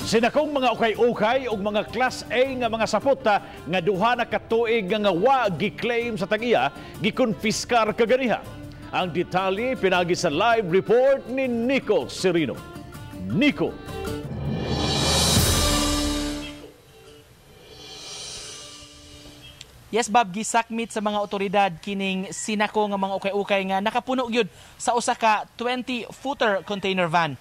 Sinakong mga ukay-ukay ug mga Class A nga mga sapot nga duha na ka tuig nga wa gi-claim sa tag-iya, gikonfiskar kaganiha. Ang detalye pinagi sa live report ni Nico Serino. Nico. Yes, Bob, gisakmit sa mga otoridad kining sinako nga mga ukay-ukay nga nakapuno gyud sa usa ka 20-footer container van.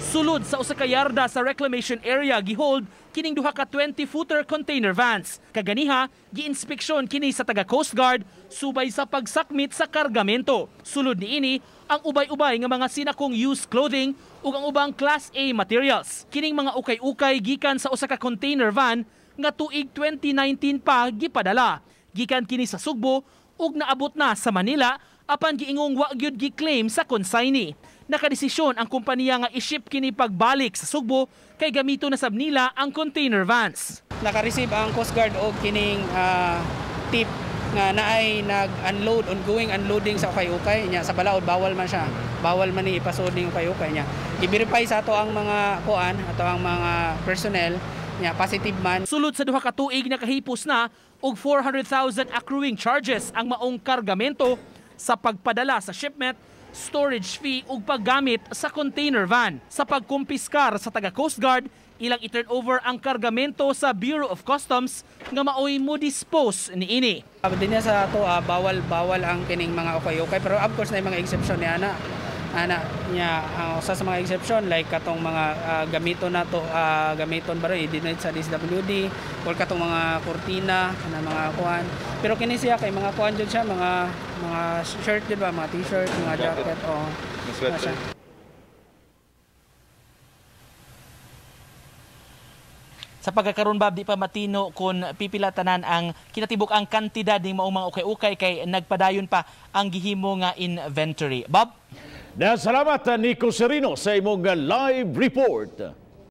Sulod sa usa ka yarda sa reclamation area gihold kining duha ka 20-footer container vans. Kaganiha, giinspeksyon kini sa taga Coast Guard subay sa pagsakmit sa kargamento. Sulod niini ang ubay-ubay nga mga sinakong used clothing ug ang ubang Class A materials. Kining mga ukay-ukay gikan sa usa ka container van nga tuig 2019 pa gipadala. Gikan kini sa Sugbo ug naabot na sa Manila apan giingong wa gyud gi-claim sa consignee. Nakadesisyon ang kompanya nga i-ship kini pagbalik sa Sugbo kay gamito na sab nila ang container vans. Naka-receive ang Coast Guard og kining tip nga naay nag-unload, ongoing unloading sa ukay-ukay niya sa balaod, bawal man siya. Bawal man ni ipasod ning ukay-ukay niya. I-verify sa ato ang mga kuan, ato ang mga personnel niya, positive man. Sulod sa duha ka tuig nakahipos na og 400,000 accruing charges ang maong kargamento sa pagpadala sa shipment, storage fee ug paggamit sa container van. Sa pagkumpiskar sa taga Coast Guard, ilang i-turn over ang kargamento sa Bureau of Customs nga maoy mo dispose niini. Dinhi sa ato bawal ang kining mga ukay-ukay, pero of course na mga exception ni ana. Ana niya usa sa mga exception like katong mga gamiton nato, gamiton ba rin i-donate sa DSWD or katong mga kurtina na mga kuan. Pero kini siya kay mga kuan jud siya, mga shirt jud ba, mga t-shirt, mga jacket o sweater. Sa pagkakaroon, Bob, di pa matino kung pipila tanan ang kinatibuk ang kantidad ng maong mga ukay-ukay kay nagpadayon pa ang gihimo nga inventory. Bob? Salamat, Nico Serino, sa imong live report.